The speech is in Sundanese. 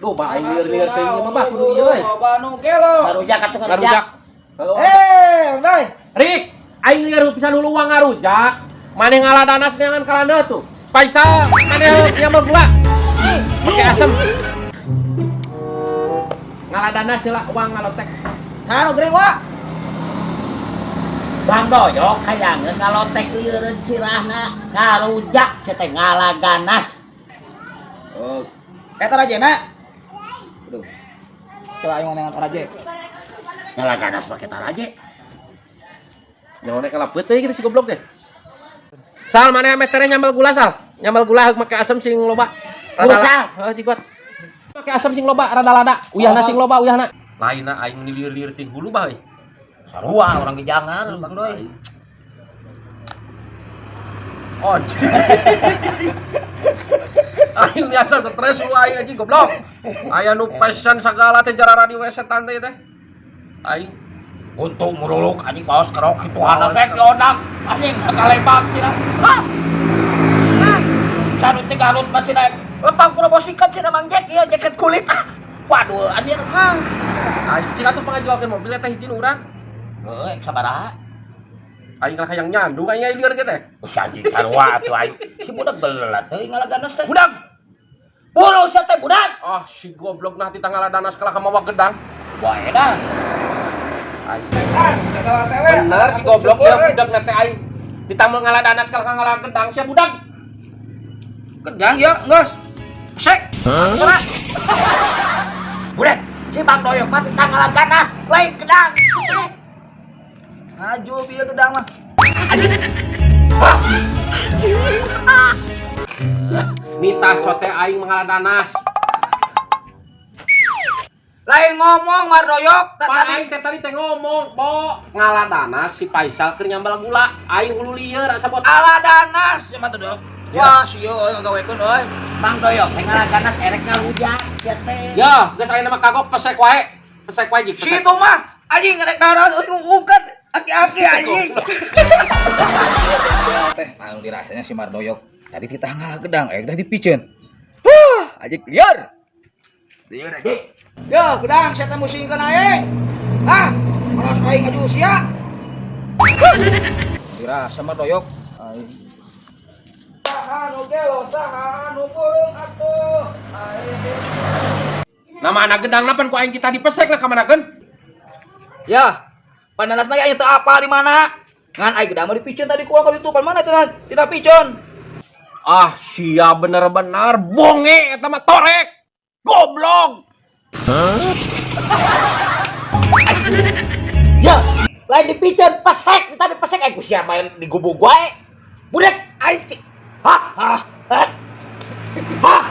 Duh, bah aing lieur-lieur teh ieu mah bah kudu ieu euy. Loba nu gelo. Ngarujak atuh ngarujak. Ngarujak. Eh, Bang Doi. Rik, aing lieur pisan hulu uang ngarujak. Maneh ngaladanas neangan kalanda tuh. Faisal, maneh nyambel gula. Pakai asem. Ngaladanas heula uang ngalotek. Saha nu gering wa? Bang Doyok hayangeun ngalotek lieureun sirahna ngarujak sia teh ngalaganas. Oh. Eta rajena. Aduh. Coba aing ngomong raje. Ngalaganas make taraje. Nyaho nek kalapet teh kitu si goblok teh. Sal, maneh ame tere nyambel gula, Sal? Nyambel gula make asem sing loba. Buru, Sal. Heuh, jigot. Make asem sing loba, rada lada. Uyahna sing loba, uyahna. Lainna aing meni lieur-lieur ting hulu bah euy. Sarua urang ge jangar Bang Doy. Oh, aing biasa stres lu aing anjing goblok. Aya nu pesan sagala teh jarara di WC tante teh. Aing Untung muruluk anjing kaos kerok kitu hana sek diondang anjing kalebak cenah. Hah? Canu teh Garut mah cenah. Pang promosikan cenah Mang Jack ieu jaket kulit. Ah. Waduh anjir. Aing cik atuh pangajualkeun mobil teh hijin urang. Heuh, sabaraha? Aing lah hayang nyandung aing lieur ge teh. Geus anjing sarua atuh aing. Si budak belat teuing ngalaganas teh. Budak. Bulu sia teh budak. Ah, si goblok nah tita ngalaдаnas kalah ka mawa gedang. Wah edan. Aing. Ah, eta OTW. Bener si goblok ya budak na teh aing. Ditambah ngaladanas kalah ka ngala gedang sia budak. Gedang ya, geus. Sek. Sora. Budak, si Bang Doyok mah tita ngalaganas lain gedang. Ngaju bieu gedang mah. Hah? Nita sote aing mengaladanas. Lain ngomong Mardoyok, Pak tadi aing teh tadi teh ngomong, bo ngaladanas si Faisal keur nyambal gula, aing hulu lieur asa bot. Aladanas ya mah tuh dok. Ya. Wah, sieu euy gawekeun euy. Bang Doyok teh ngalaganas erek ngarujak sia teh. Ya, geus aing mah kagok pesek wae. Pesek wae jik. Si itu mah anjing rek darat ngungkan aki-aki anjing. Teh anu dirasanya si Mardoyok tadi titah ngalah gedang eh tadi piceun. Huh, anjing liar. Liar anjing. Yo, gedang saya teh musingkeun aing. Hah? Malas aing ngaju sia. Dirasa Mardoyok. Aing. Saha nu gelo, saha anu pulung atuh. Aing. Nama anak gedang napan ku aing kita dipesek lah ka manakeun. Ya, pananas mah aya teu apa di mana? Ngan aing gedang mah dipiceun tadi ku urang itu pan mana cenah tidak piceun. Ah, sia bener-bener bonge eta mah torek. Goblok. Ya, lain dipiceun pesek, tadi pesek aing ku sia main di gubuk wae. Budak aing cik. Hah? Hah? Hah? Hah?